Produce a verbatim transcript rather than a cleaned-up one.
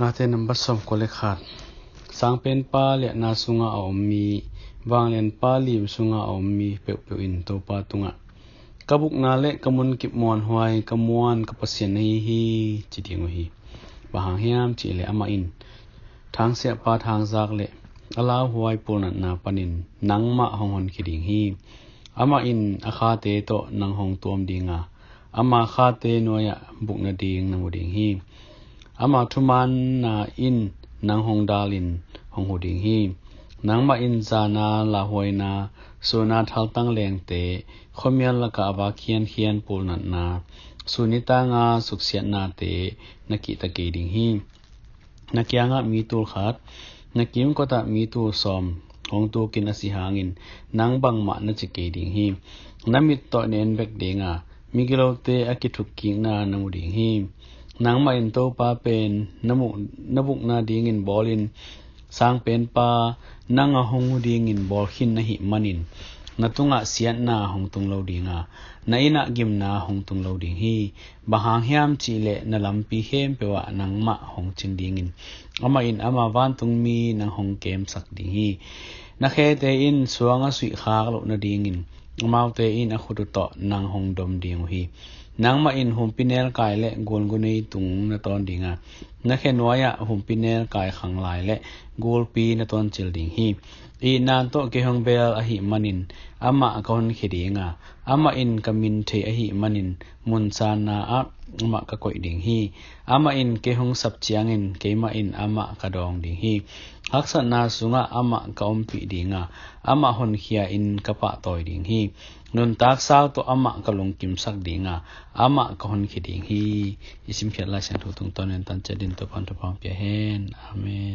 Mate nambat sawmkua le khat. Sangpenpa liahna sungah a om mi, vanglianpa lim sungah a om mi peuhpeuh in Topa tungah, ka bukna le ka munkip muanhuai, ka muan ka Pasian na hi hi, ci ding uh hi. Bang hang hiam cih leh amah in thangsiahpa thangzak le a lauhuai pulnatna panin nangmah hong honkhia ding hi. Amah in a khate tawh nang hong tuam ding a, ama khate nuai-ah buk nading na mu ding hi. Ama thumaanna in nang hong dalin hong hu ding hi. Nangmah in zana lauhuaina, suna thaltang lengte, khuamial lakah a vak khiankhian pulnatna, sun nitanga suksiatnate na kihta kei ding hi. Na kiangah mi tul khat, na kimkotah mi tul sawm hong tukin a si hangin nang bangmah na ci kei ding hi. Na mit tawh na en bek ding a, migilote a kithukkikna na mu ding hi. Nangmah in Topa pen na mu-, na bukna dingin bawlin, sangpenpa nang a hong hu dingin bawl khin na hih manin, na tungah siatna hong tung lo ding a, na innah gimna hong tung lo ding hi. Bang hang hiam cih leh na lampi khempeuh ah nangmah hong cing dingin, amah in ama vantungmi nang hong kemsak ding hi. Na khete in suang a suihkhak loh nadingin, amaute in a khut uh tawh nang hong dom ding uh hi. Nangmah in humpi nelkai le gulgunei tung na tawn ding a, na khe nuai-ah humpi nelkai khanglai le gulpi na tawncil ding hi. Itna tawh kei hong bel ahih manin amah ka honkhia ding a, amah in ka min thei ahih manin mun sanna ah amah ka koih ding hi. Amah in kei hong sap ciangin keimah in amah ka dawng ding hi. Haksatna sungah amah ka ompih ding a, amah honkhia in ka pahtawi ding hi. Nuntak sau tawh amah ka lungkimsak ding a, amah ka honkhia ding hi. I simkhiat Lai Siangtho tungtawn in tan ciat din Topa'n thupha hong pia hen. Amen.